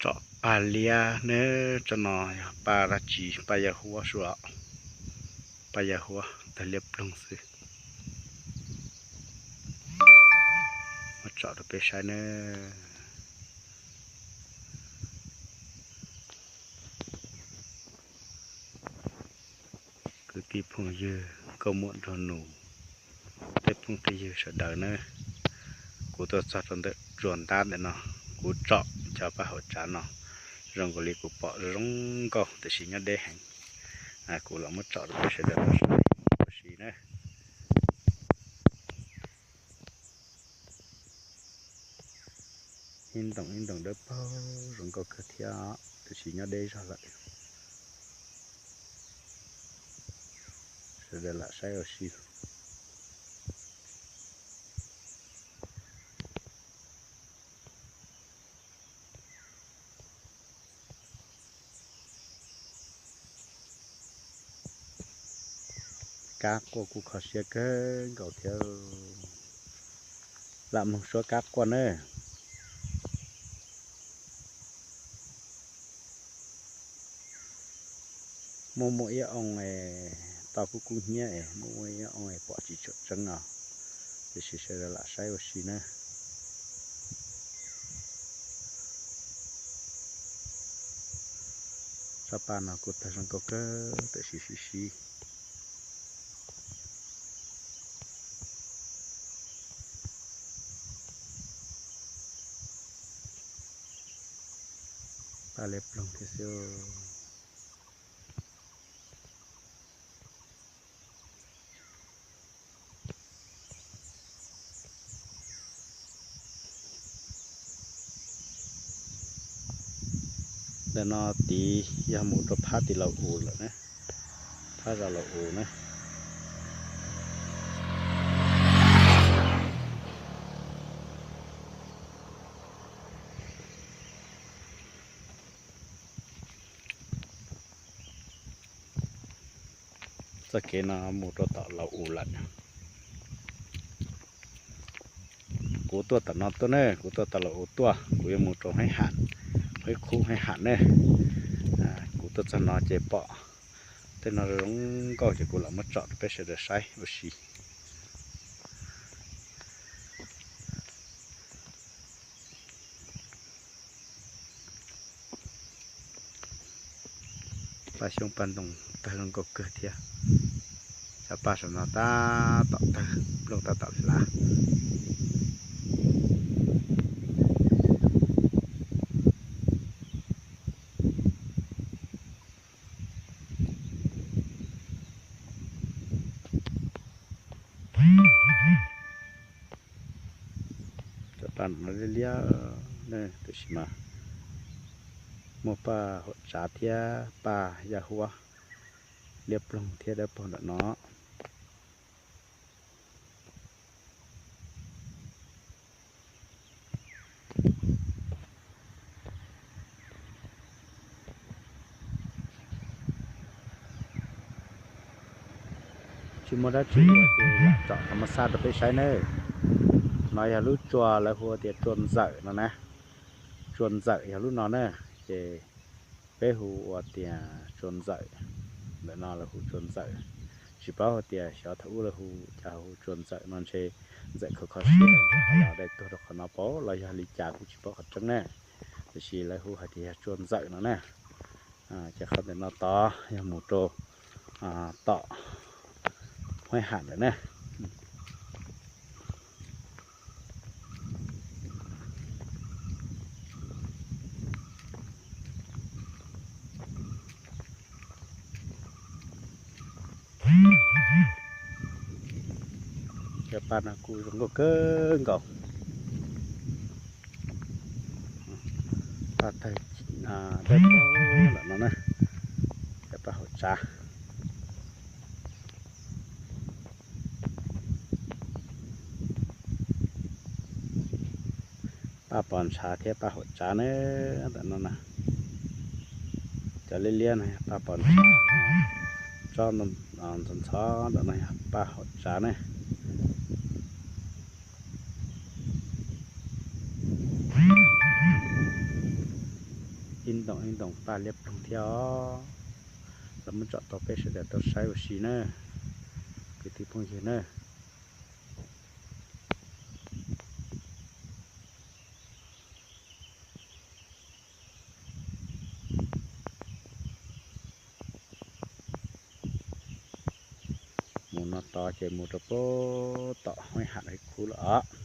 Tsom paj liab na, tsob no yog paj dab tsi, paj yaj huab sua, paj yaj huab tawg liab ploog xwb. Muab tsom rau peb saib na. Kwv tij phooj ywg nkauj muam nraug nus, tej phooj tej ywg sawv daws na, kuv tuaj txog rau ntawm tsuas ntab ntawm no, kuv tsom cov paj hauv tsav no zoo nkaus li kuv pom zoo nkauj tiam sis nyob deb heev. Kuv los muab tsom rau peb sawv daws tau saib ua si na. Ib ntoos ib ntoos dawb paug zoo nkauj kawg thiab, tiam sis nyob deb zog lawm. Sawv daws lam saib ua si. Kab quaj kuj kho siab kawg nkaus thiab. Lam mloog suab kab quaj na. Muaj muaj ib oo es tau kub kub hnyiab es muaj muaj ib oo es pom tsis tshua tseeb os, tiam sis sawv daws lam saib ua si na. Tsob paj no kuj tawg zoo nkauj kawg tiam sis sib sib. Paj liab ploog thiab xwb. Ntawm no tid yog mus rau phab tim Laus Us lawm na, phab zos Laus Us na. Txoj kev no mus rau tom Laus Us lawm. Kuv tuaj tom no tuaj ne, kuv tuaj tom Laus Us tuaj, kuv yuav mus rau Haib Ham, Haib Khub Haib Ham ne. Kuv tuaj txog no ces pom tej no zoo nkauj ces kuv lam muab tsom rau peb sawv daws saib ua si. Paj xyoob paj ntoo tawg zoo nkauj kawg thiab. Cov paj saum no tab tom tawg nplooj tab tom hlav. Cov paj no liab liab ne, tiam sis mas muaj paj huam tsav thiab paj yaj huab liab ploog thiab dawb paug ntawm no. Tsis muaj dab tsi ua ces lam tsom qhov mos xaj rau peb saib nawb. No yog lub tsua lawv hu ua tias tsua ntxawm no na. Tsua ntxawm yog lub no na, ces peb hu ua tias tsua ntxawm. Ntawm no lawv hu tsua ntxawm. Tsis paub hais tias xyov thaum ub lawv hu cas hu tsua ntxawm no ntshe ntxawm kho kho siab los daim tuag rau qhov no pauv los yog li cas kuj tsis paub qhov tseeb na. Tiam sis lawv hu hais tias yog tsua ntxawm no na. Ces qhov ntawm no tod yog mus rau tom Huaib Ham lawm na. Cov paj no kuj zoo nkauj kawg nkaus. Paj tawg dawb paug ntawm no na, cov paj hauv tsav. Paj pos ntshav thiab paj hauv tsav na, ntawm no na. Cov liab liab no yog paj pos ntshav, tsob ntxhov ntxhov ntawm no yog paj hauv tsav na. Ntoo ib ntoo paj liab ploog thiab os. Los muab tsom tau peb sawv daws tau saib ua si na, kwv tij phooj ywg na. Mus no tod ces mus rau puag tom hav kub lawm os.